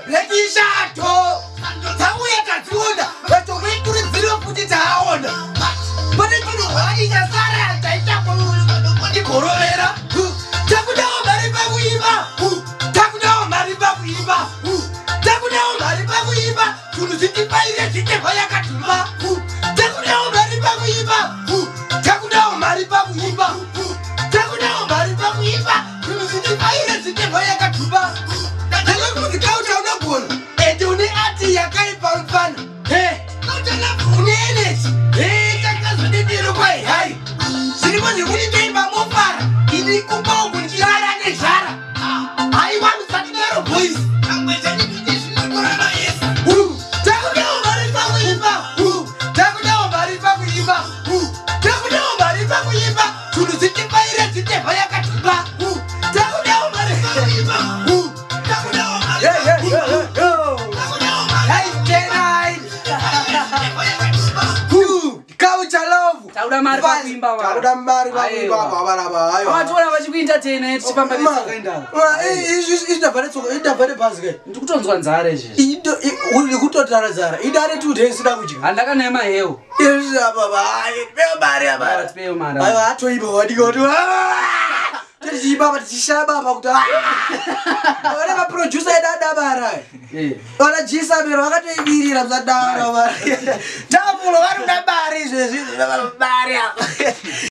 Black ishato. Tauya tadziona. Vatokuikurudzira futi taona. Pane chinhu hwani chasara chaita kundigorovera. Takudawo mari pakuimba. Takudawo mari pakuimba. Takudawo mari pakuimba. Zvinhu zvitipaire zvitevha yakadhumba. Takudawo mari pakuimba. Takudawo mari pakuimba. Takudawo mari pakuimba. Zvinhu zvitipaire zvitevha yakadhumba. Ndakakuti kauta unogona. Ende une ati yakaipa mfana. Hey, une energy. Hey, takazodedero kwai hai. Zviripo zvekuti toimba mofara. Ini kumba uku ndichirara nezhara. Haiwa musatidaro boys. Takudawo mari pakuimba. Takudawo mari pakuimba. Takudawo mari pakuimba. Zvinhu zvitipaire zvitevha yakadhumba. Takudawo mari pakuimba. Takudawo mari. Yeah, yeah, yeah, yeah, yeah. Hey, Kenai. Culture love. Takuda mari pakuimba wa. Takuda mari pakuimba Aiwa. baba laba. Aiwa. Vakatora vachikuentertaina tichifamba netsoka indava. Indabva netsoka, indabva nebhazi kai. Ndikutonzwa nzara izvezvi. Ndikutotara nzara. Idare 2 days sida kudya. Handakanaye maheu. Izvi apa ba. Tipewo mari apa. Tipewo mari. Aiwa atoimba wadika kuti. Tichiimba apa tichishaya baba kuti. Vana maproducer edu adabara. Eh. Vana Jisabero vakatoibirira musadaro. Tafulo vari kuda mari izvezvi. Mari apa.